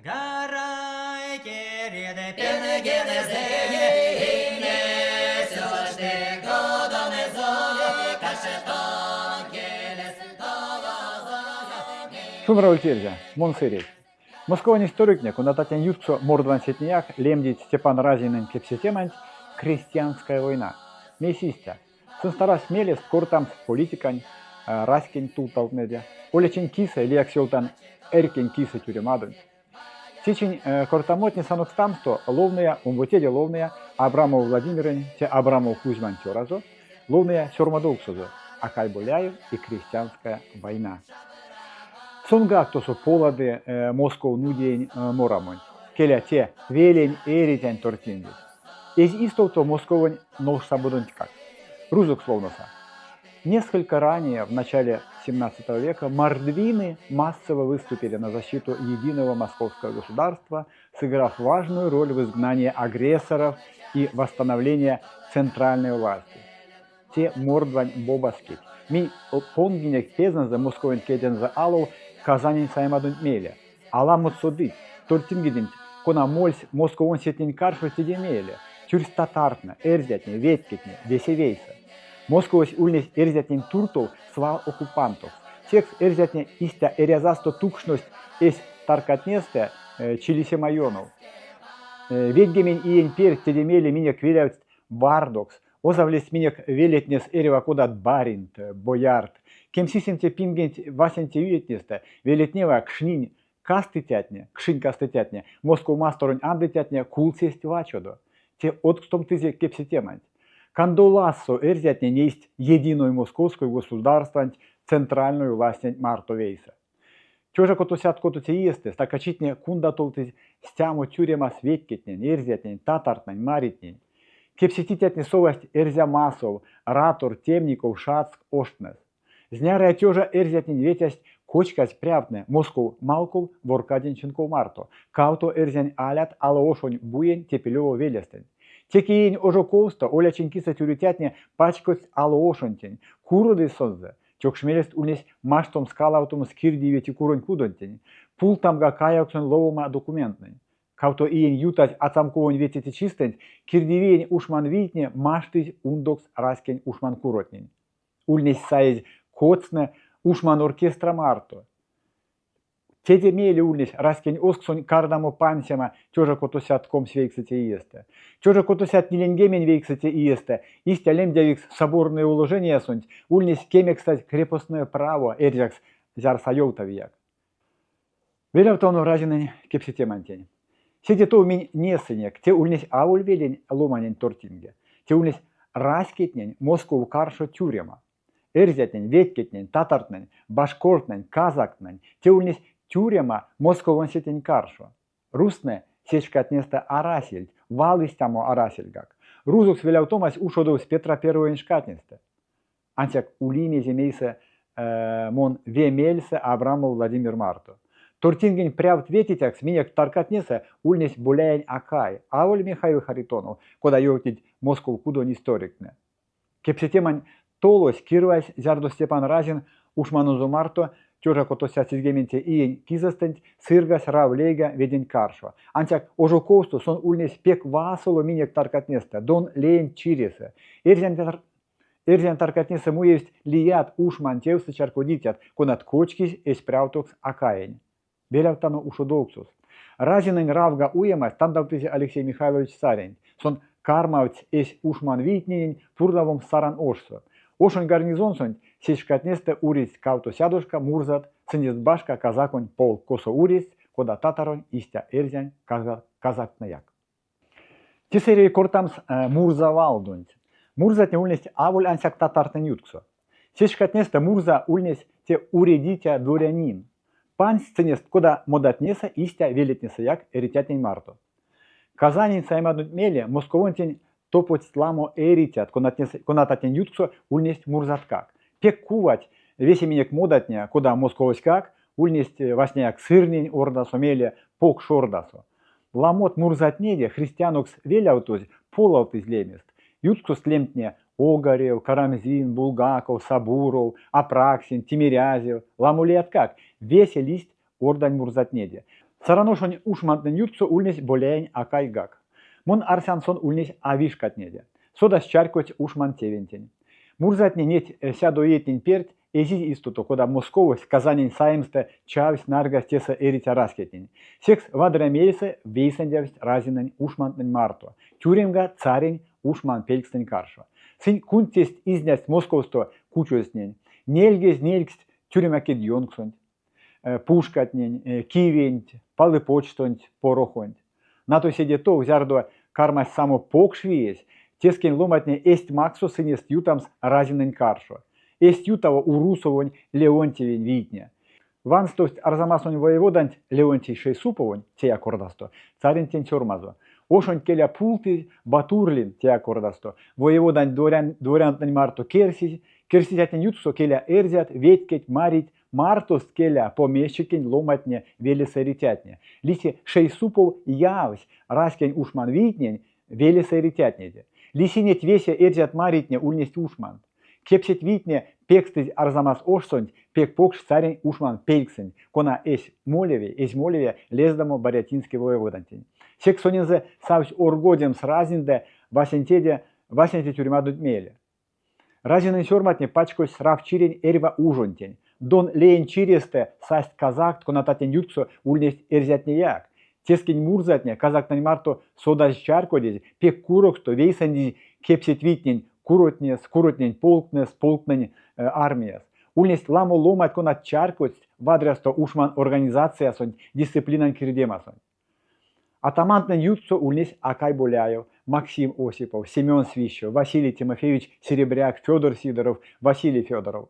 Шумбра ульть, эрзя! Мон Сыресь. Московонь историктне, конататнень ютксо мордвансетнеяк, лемдить Степан Разинэнь кепсетеманть «Крестьянская война». Мейсь истя? Сынст арась мелест кортамс политикань, раськень тувталтнэде, олячинь кисэ, лиякс ёвтан, эрькень кисэ тюремадонть. Течинь кортамотнес анокстамсто ловныя, омбоцеде ловныя Абрамов Владимирэнь, те Абрамов Кузьмань цёразо, ловныя сёрмадовксозо Акай Боляев и крестьянская война. Сонгак тосо полады Москов нудеень морамонть. Келя, те велень эрицянь тортингесь. Эзь истовто Московонь нолштамодонтькак. Рузокс ловноса. Несколько ранее, в начале XVII века, мордвины массово выступили на защиту единого московского государства, сыграв важную роль в изгнании агрессоров и восстановлении центральной власти. Те мордвань бобаскеть. Минь понгинек пезэнзэ Московонть кедензэ алов Казанень саемадонть мейле. Аламот содыть, тортингеденть, кона мольсь Московонсетнень каршо теде мейле, тюрсть татартнэ, эрзятне, ветькетне, весе вейсэ. Московось ульнесь эрзятнень туртов свал оккупантокс. Секс эрзятне истя эрязасто тукшность эсь таркатнестэ чилисема ёнов. Ведьгемень иень перть теде мейле минек велявтсть бардокс, озавлесть минек велетнес эрьва кодат баринт, боярт. Кемсисемце пингенть васенце иетнестэ велетнева кшнинь кастыцятне, кшинь кастыцятне, Москов масторонь андыцятне кулсесть вачодо. Те одкстомтызе кепсетеманть. Кандолазсо эрзятне нейсть единой московской государстванть центральной властенть марто вейсэ. Тёжа котосядт котоце иестэ стакачитне кундатовтызь стямо тюрема светкетнень, эрзятнень, татартнэнь, маритнень. Кепсетицятне совасть Эрзямасов, Ратор, Темников, Шацк оштнэс. Знярыя тёжа эрзятнень ветясть кочказь прявтнэ Москов Малков, Воркадин Ченков марто, кавто эрзянь алят Алоошонь буень Тепелёво велестэнть. Теке иень ожоковсто олячинь кисэ тюрицятне пачкодсть Алоошонтень, куродызь сонзэ. Чокшмелест ульнесь маштомс калавтомс кирдивети куронь кудонтень, пултамга каявксонь ловома документнэнь. Кавто иень ютазь ацамковонь ветеце чистэнть кирдивиень ушманвийтне маштызь ундокс раськень ушманкуротнень. Ульнесь саезь коцтнэ ушманоркестра марто. Теде мейле ульнесь раськень озксонь кардамо пансема тёжа котосядт 29 иестэ. Тёжа котосядт ниленьгемень вейксэце иестэ истя лемдявикс соборной уложениясонть ульнесь кемекстазь крепостное право эрзякс зярс а ёвтавияк. Велявтано Разинэнь кепсетемантень. Седе тов минь несынек, те ульнесь аволь велень ломанень тортинге, те ульнесь раськетнень Москов каршо тюрема. Эрзятнень, ветькетнень, татартнэнь, башкортнэнь, казактнэнь те ульнесь тюрема Московонсетень каршо. Рузтнэ се шкатнестэ арасельть, вал истямо арасельгак. Рузокс велявтомась ушодовсь Петра Первоень шкатнестэ. Ансяк ули мезе мейсэ мон ве мельсэ Абрамов Владимир марто. Тортингень прявт ветицякс минек таркатнесэ ульнесь Боляень Акай, аволь Михаил Харитонов, кода ёвтнить Москов кудонь историктне. Кепсетемань толось кирвайсь, зярдо Степан Разин ушманонзо марто тёжа котосядт сизьгеменце иень кизэстэнть сыргась Рав лейга веденть каршо. Ансяк ожоковсто сон ульнесь пек васоло минек таркатнестэ, Дон леенть чиресэ. Эрзянь Эрзянь таркатнесэ муевсть лият ушман тевсэ чарькодицят, конат кочкизь эсь прявтокс Акаень. Велявтано ушодовксос. Разинэнь Равга уемась тандавтызе Алексей Михайлович царенть. Сон кармавтсь эсь ушманвийтненень пурнавомс Саран ошсо. Ошонь гарнизонсонть сеть шкатнестэ уредсть кавто сядошка мурзат, сындест башка казаконь полк, косо уредсть кода татаронь, истя эрзянь казактнеяк. Тесэ эряви кортамс Мурза валдонть. Мурзатне ульнесть аволь ансяк татартнэнь ютксо. Се шкатнестэ Мурза ульнесь те уредиця дворянин. Пансть сынест кода модатнесэ, истя велетнесэяк эрицятнень марто. Казанень саемадонть мейле Московонтень топодсть ламо эрицят, конататнень ютксо ульнесть мурзаткак. Пек кувать весе минек модатне, кода Московоськак, ульнесть васняяк сырнень ордасо, мейле покш ордасо. Ламот мурзатнеде христианокс велявтозь полавтызь лемест. Ютксост лемтне Огарев, Карамзин, Булгаков, Сабуров, Апраксин, Тимирязев, ламо лияткак, весе лиссть ордань мурзатнеде. Сараношонь ушмантнэнь ютксо ульнесь Боляень Акайгак. Мон арсян сон ульнесь а вишкатнеде. Содась чарькодсь ушман тевентень. Мурзатне неть сядоиетнень перть эзизь истуто, кода Московось Казанень саемстэ чавсь нарьгась тесэ эриця раськетнень. Секс вадря мельсэ вейсэндявсть Разинэнь ушмантнэнь марто, тюремга царень ушман пелькстнэнь каршо. Сынь кундсесть изнясть Московсто кучозтнень, нельгезь нельгсть тюрема кедьёнксонть, пушкатнень, кивенть, палыпочтонть, порохонть. Натой седе тов, зярдо кармась само покш виесь, тескень ломантне эзть максо сынест ютамс Разинэнь каршо. Эзть ютаво Урусовонь, Леонтьевень вийтне. Ванстовсть Арзамасонь воеводанть Леонтий Шейсуповонь, теяк ордасто, царентень сёрмазо. Ошонть келя пултызь Батурлин, теяк ордасто, воеводанть дворян, дворянтнэнь марто керсизь, керсицятнень ютксо келя эрзят, ветькеть, марить, мартост келя помещикень ломатне, велесэ эрицятне. Лиси Шейсупов явсь раськень ушман вийтнень велесэ эрицятнеде. Лиси неть весе эрзят-маритне ульнесть ушмант. Кепсеть вийтне пекстызь Арзамас ошсонть пек покш царень ушман пельксэнть, кона эзь молеве, эзь молеве лездамо Барятинской воеводантень. Секс сонензэ савсь оргодемс Разиндэ васенцеде васенце тюрьмадонть мейле. Разинэнь сёрматне пачкодсть Равчирень эрьва ужонтень. Дон леень чирестэ састь казакт, конататнень ютксо ульнесть эрзятнеяк. Тескень мурзатне казактнень марто содазь-чарькодезь, пек куроксто вейсэндизь кепсеть вийтнень куротнес, куротнень полктнес, полктнень армияс. Ульнесть ламо ломанть, конат чарькодсть вадрясто ушман организациясонть дисциплинань кирдемасонть. Атамантнэнь ютксо ульнесь Акай Боляев, Максим Осипов, Семен Свищев, Василий Тимофеевич Серебряк, Федор Сидоров, Василий Федоров.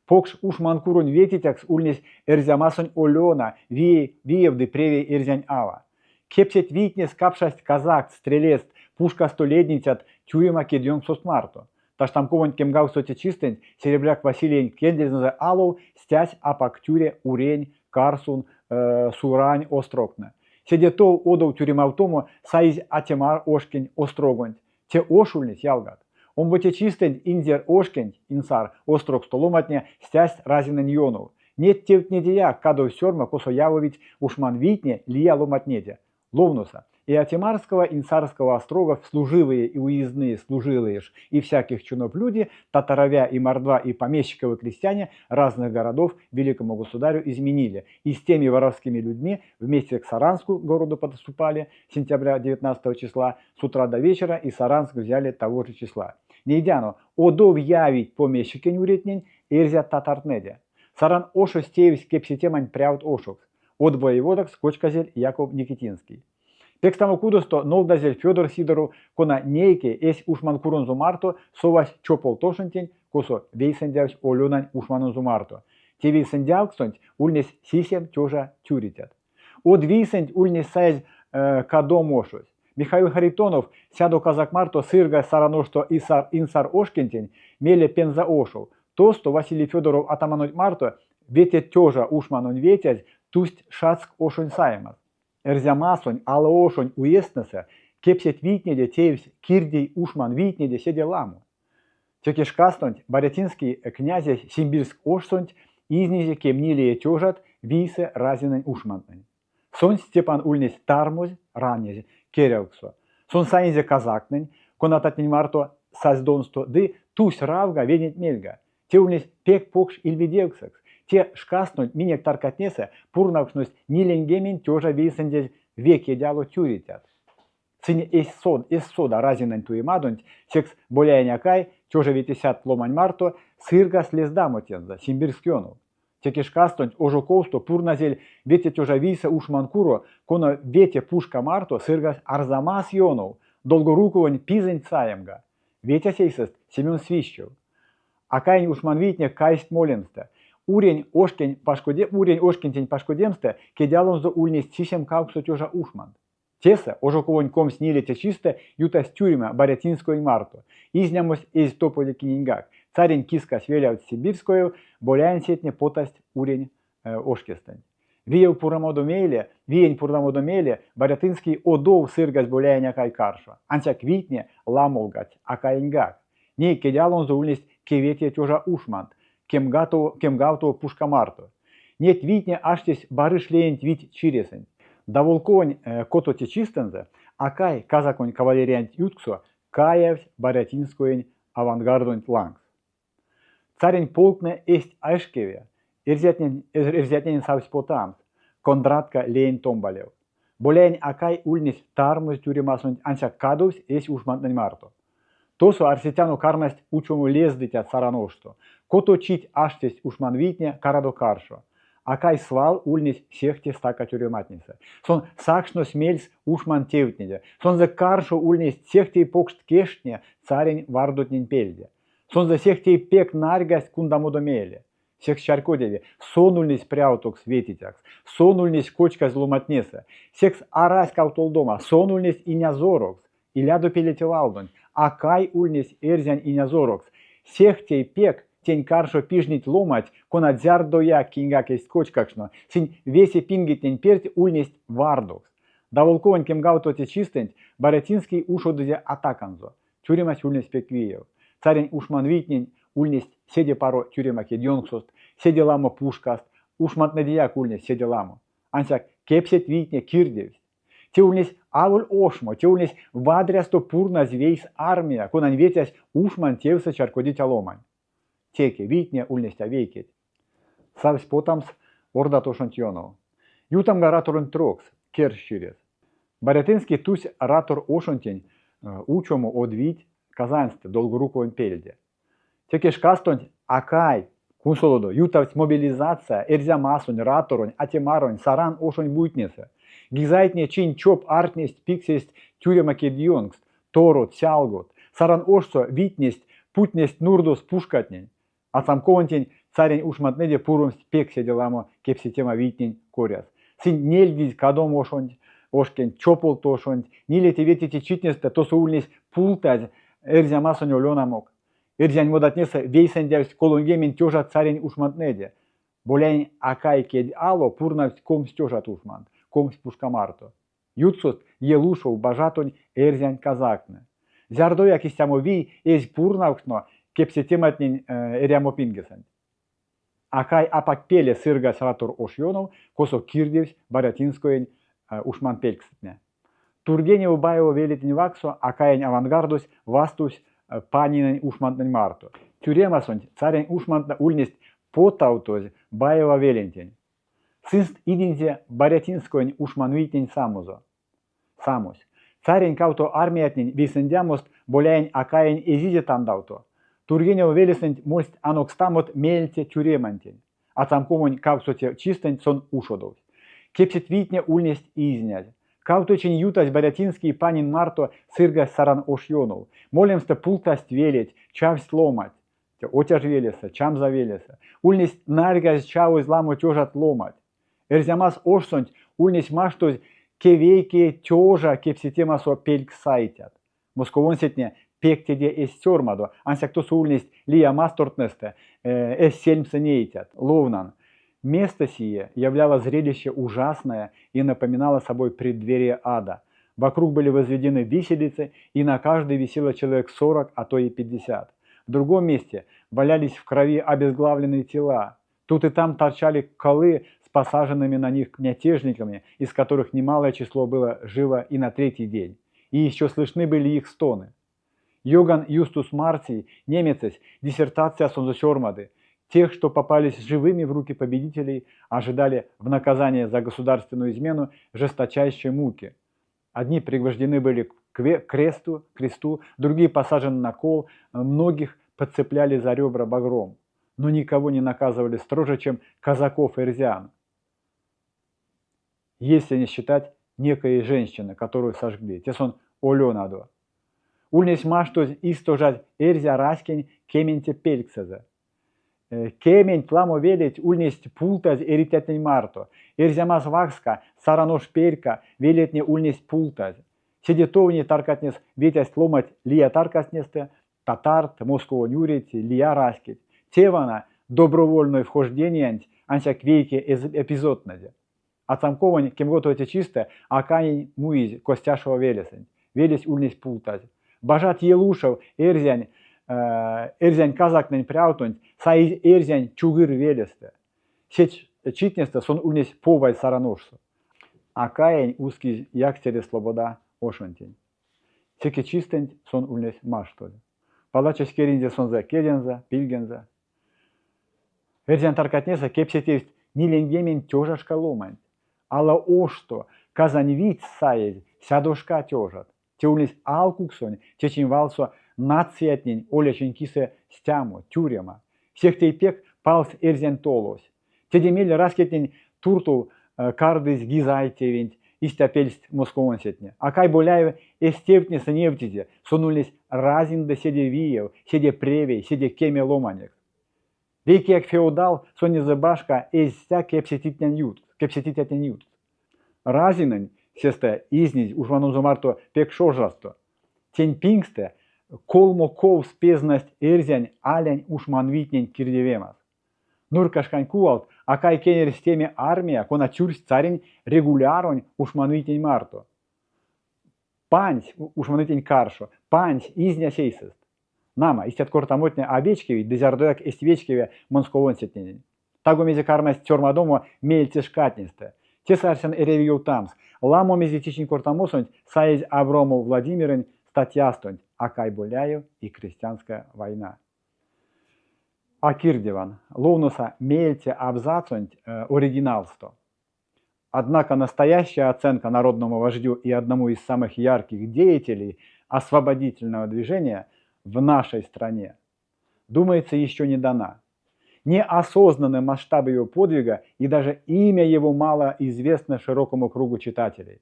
Покш ушманкуронь ветицякс ульнесь Эрзямасонь Олёна, виев ды превей эрзянь ава. Кепсеть вийтнес капшасть казакт, стрелецт, пушкасто ледницят тюрема кедьёнксост марто. Таштамковонть кемгавксоце чистэнть Серебряк Василиень кендезэнзэ алов стясь апак тюре Урень, Карсун, Сурань острогтнэ. Седе тов одов тюремавтомо саизь Атемар ошкень острогонть. Те ош ульнесь, ялгат. Омбоце чистэнть Инзер ошкенть, Инсар, острогсто ломатне стясть Разинэнь ёнов. Неть тевтнедеяк кадовсь сёрма, косо явовить ушман вийтне лия ломатнеде. Ловноса. И Атемарского, Инсарского острогов служивые и уездные служилые ж и всяких чинов люди, татаровя и мордва и помещиковы крестьяне разных городов великому государю изменили. И с теми воровскими людьми вместе к Саранску городу подступали сентября 19 числа с утра до вечера и Саранск взяли того же числа. Нейдяно, одов явить помещикень уретнень, эрзя татартнэде. Саран ошось теевсь кепсетемань прявт ошокс. Од воеводакс кочказель Яков Никитинский. Пекстамо кудосто нолдазель Федор Сидоров, кона нейке эсь ушманкуронзо марто совась чополтошонтень, косо вейсэндявсь Олёнань ушманонзо марто. Те вейсэндявксонть ульнесь сисем тёжа тюрицят. Од вийсэнть ульнесь саезь кадомошось. Михаил Харитонов сядо казак марто сыргась Сараношто Инсар ошкентень, мейле Пенза ошов. Тосто Василий Федоров атаманонть марто вете тёжа ушманонь ветязь тусть Шацк ошонь саемас. Эрзямасонь, Алоошонь уездтнэсэ кепсеть вийтнеде теевсь кирдий ушман вийтнеде седе ламо. Теке шкастонть Барятинский князесь Симбирск ошсонть изнизе кемнилее тёжат вийсэ Разинэнь ушмантнэнь. Сонсь Степан ульнесь тармозь, ранязь керявксо. Сон саинзе казактнень, конататнень марто сась Донсто ды тусь Равга веденть мельга. Те ульнесь пек покш ильведевксэкс. Те шкастонть минек таркатнесэ пурнавкшность ниленьгемень тёжа вейсэндязь ве кедьало тюрицят. Сынь эзь сод, эзь сода Разинэнь туемадонть, секс Боляень Акай тёжа ветесядт ломань марто сыргась лездамо тензэ Симбирск ёнов. Теке шкастонть ожоковсто пурназель вете тёжа вийсэ ушманкуро, кона вете пушка марто сыргась Арзамас ёнов, Долгоруковонь пизэнть саемга. Ветясь эйсэст Семен Свищев. Акаень ушманвийтне кайсть молемстэ. Урень ошкень пашкоде Урень ошкентень пашкодемстэ кедьалонзо ульнесть сисем-кавксо тёжа ушмант. Тесэ ожоковонь 24 чистэ ютась тюрьма Барятинскоень марто. Изнямось эзь тополе киненьгак. Царень кискась велявтсь Сибирскоев, боляенсетне потасть Урень ошкестэнть. Виев пурнамодо мейле, виень пурнамодо мейле Барятинский одов сыргась Боляень Акай каршо. Ансяк вийтне ламолгадсть Акаеньгак. Ней кедьалонзо ульнесть кеветее тёжа ушмант, кемгавтово пушка марто. Неть вийтне аштесть Барыш леенть вить чиресэнть. Даволковонь котоце чистэнзэ Акай казаконь кавалериянть ютксо каявсь Барятинскоень авангардонть лангс. Царень полктне эзть айшкеве, эрзятненень савсь потамс Кондратка леенть томбалев. Боляень Акай ульнесь тармозь тюремасонть, ансяк кадовсь эсь ушмантнэнь марто. Тосо, арсетяно, кармасть учомо лездыцят Сараношсто. Кото чить аштесть ушманвийтне карадо-каршо. Акай свал ульнесь сехте стака тюрематнесэ. Сон сакшнось мельс ушман тевтнеде. Сонзэ каршо ульнесть сехте покшт кежтне царень вардотнень пельде. Сонзэ сехте пек нарьгасть кундамодо мейле. Секс чарькодеви, сон ульнесь прявтокс ветицякс, сон ульнесь кочказь ломантнесэ. Секс арась кавтолдома, сон ульнесь инязорокс. Илядо пеле те валдонть, Акай ульнесь эрзянь инязорокс. Сехте пек тень каршо пижнить ломанть, конат зярдояк киньгак эзть кочкакшно, сынь весе пингетнень перть ульнесть вардокс. Даволковонь кемгавтоце чистэнть Барятинский ушодызе атаканзо. Тюремась ульнесь пек виев. Царень ушманвийтнень ульнесть седе паро тюрема кедьёнксост, седе ламо пушкаст, ушмантнэдеяк ульнесть седе ламо. Ансяк кепсеть вийтне кирдевсть. Те ульнесь аволь ошмо, те ульнесь вадрясто пурназь вейс армия, конань ветясь ушман тевсэ чарькодиця ломань. Теке вийтне ульнесть а вейкеть. Савсь потамс Ордат ошонть ёнов. Ютамга Раторонть трокс, керш чирес. Барятинский тусь Ратор ошонтень учомо од вийть Казаньстэ, Долгоруковонь пельде. Теке шкастонть Акай, кунсолодо, ютавтсь мобилизация Эрзямасонь, Раторонь, Атемаронь, Саран ошонь буйтнесэ. Гизайтне чинь-чоп ардтнесть пиксэст тюрема кедьёнкст, торот, сялгот. Саран ошсо витнесть, путнесть нурдос пушкатнень. Ацамковонтень царень ушмантнэде пуромсть пек седе ламо кепсетема вийтнень коряс. Сынь нельгизь кадом ошонть, ошкенть, чополт ошонть, нилете-ветете читнестэ тосо ульнесь пултазь Эрзямасонь олёнамок. Эрзянь модатнесэ вейсэндявсть 30 тёжат царень ушмантнэде. Боляень Акай кедь ало пурнавсть 20 тёжат ушмант, 20 пушка марто. Ютксост Елушев бажатонь эрзянь казактне. Зярдояк истямо вий эзь пурнавкшно кепсетематнень эрямопингесэнть. Акай апак пеле сыргась Ратор ош ёнов, косо кирдевсь Барятинскоень ушманпелькстнэ. Тургенево-Баево велетнень вакссо Акаень авангардось вастовсь Панинэнь ушмантнэнь марто. Тюремасонть царень ушмантнэ ульнесть потавтозь Баева велентень. Сынст идинзе Барятинскоень ушманвийтнень самозо. Самось. Царень кавто армиятнень вейсэндямост Боляень Акаень эзизе тандавто. Тургенева велесэнть мольсть анокстамот меельце тюремантень. Ацамкомонь кавксоце чистэнть сон ушодовсь. Кепсеть вийтне ульнесть изнязь. Кавто чинь ютазь Барятинский Панин марто сыргась Саран ош ёнов. Молемстэ пултасть велеть, чавсть ломать. Отяж велесэ, Чамза велесэ. Ульнесть нарьгазь чавозь ламо тёжат ломать. Эрзямас ошсонть ульнесь маштозь кевейке тёжа кепсетемасо пельксайтят. Московонсетне пек теде эзть сёрмадо, ансяк тосо ульнесть лия мастортнэстэ эсь сельмсэ неитят. Ловнан. Место сие являло зрелище ужасное и напоминало собой преддверие ада. Вокруг были возведены виселицы, и на каждой висело человек 40, а то и 50. В другом месте валялись в крови обезглавленные тела. Тут и там торчали колы с посаженными на них мятежниками, из которых немалое число было живо и на третий день. И еще слышны были их стоны. Йоган Юстус Марций, немецесь, диссертациясонзо сёрмады. Тех, что попались живыми в руки победителей, ожидали в наказание за государственную измену жесточайшие муки. Одни пригвождены были к кресту, другие посажены на кол, многих подцепляли за ребра багром. Но никого не наказывали строже, чем казаков эрзян, если не считать некой женщины, которую сожгли. Те сон Олёнадо. Ульнесь маштозь истожазь эрзя раськень кеменце пельксэзэ. Кементь ламо велеть ульнесть пултазь эрицятнень марто. Эрзямас вакска, Саранош перька велетне ульнесть пултазь. Седе тов не таркатнес ветясть ломать лия таркатнестэ, татарт, Московонь уреть, лия раськеть. Те вана добровольной вхождениянть ансяк вейке эпизодтнэде. Ацамковонь кемготовоце чистэ Акаень муизь Костяшева велесэнть. Велесь ульнесь пултазь. Бажат Елушев эрзянь казактнень прявтонть саизь эрзянь Чугыр велестэ. Сеть читнестэ сон ульнесь повазь Сараношсо. Акаень ускизь Якстере Слобода ошонтень. Секе чистэнть сон ульнесь маштозь. Палачось керинзе сонзэ кедензэ, пильгензэ. Эрзянь таркатнесэ кепсетевсть ниленьгемень тёжашка ломанть. Ало ошсто Казань видьс саезь сядошка тёжат. Те ульнесь алкуксонь, течинь валсо нациятнень олячинь кисэ стямо, тюрема. Сехте пек палсь эрзянь толось. Теде мейле раськетнень туртов кардызь Гизай тевенть, истя пельсть московонсетне. Акай Боляев эсь тевтнесэ невтизе, сон ульнесь Разин ды седе виев, седе превей, седе кеме ломанекс. Вейкеяк феодал сонензэ башка эзь стя кепсетитнень юткс, кепсетицятнень юткс. Разинэнь сестэ изнизь ушманонзо марто пек шождасто. Тень пингстэ колмо ковс пезнасть эрзянь алянь ушманвийтнень кирдевемас. Нурька шкань кувалт Акай кенерсь теме армия, кона тюрсь царень регуляронь ушманвийтнень марто. Пансь ушманвийтнень каршо, пансь, изнясь эйсэст. Нама, истят кортамотне а вечкевить ды зярдояк эзть вечкеве московонсетненень. Таго мезе кармасть сёрмадомо меельце шкатнестэ. Тесэ арсян эряви ёвтамс, ламо мезе течинь кортамосонть саезь Абромов Владимирэнь статьястонть Акай Боляев и крестьянская война. А кирдеван, ловноса меельце абзацонть оригиналсто. Однако настоящая оценка народному вождю и одному из самых ярких деятелей освободительного движения в нашей стране, думается, еще не дана. Неосознаны масштабы его подвига и даже имя его мало известно широкому кругу читателей.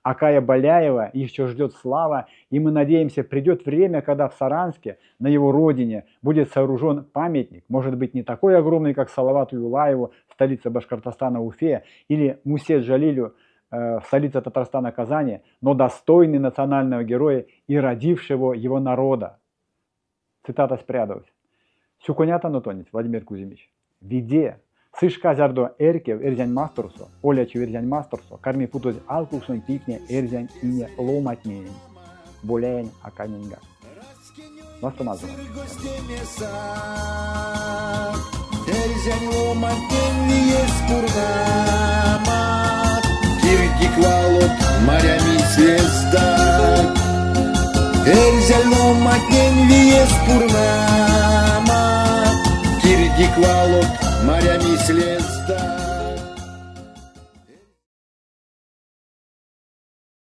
Акая Баляева еще ждет слава, и мы надеемся, придет время, когда в Саранске, на его родине, будет сооружен памятник, может быть, не такой огромный, как Салавату Юлаеву в столице Башкортостана Уфе или Мусе Джалилю в столице Татарстана Казани, но достойный национального героя и родившего его народа. Цитатась прядовсь. Сюконятано тонеть, Владимир Кузьмич. Виде, сы шка, зярдо эрькев Эрзянь Масторсо, олячив Эрзянь Масторсо, карми путозь алкуксонь питне эрзянь ине ломатненень, Боляень Акайненьгак. Вастомазо. Эрзянь ломантнень виест пурнамат, Кирдик валот марямизь лездат. Эрзянь ломантнень виест пурнамат, Кирдик валот марямизь лездат.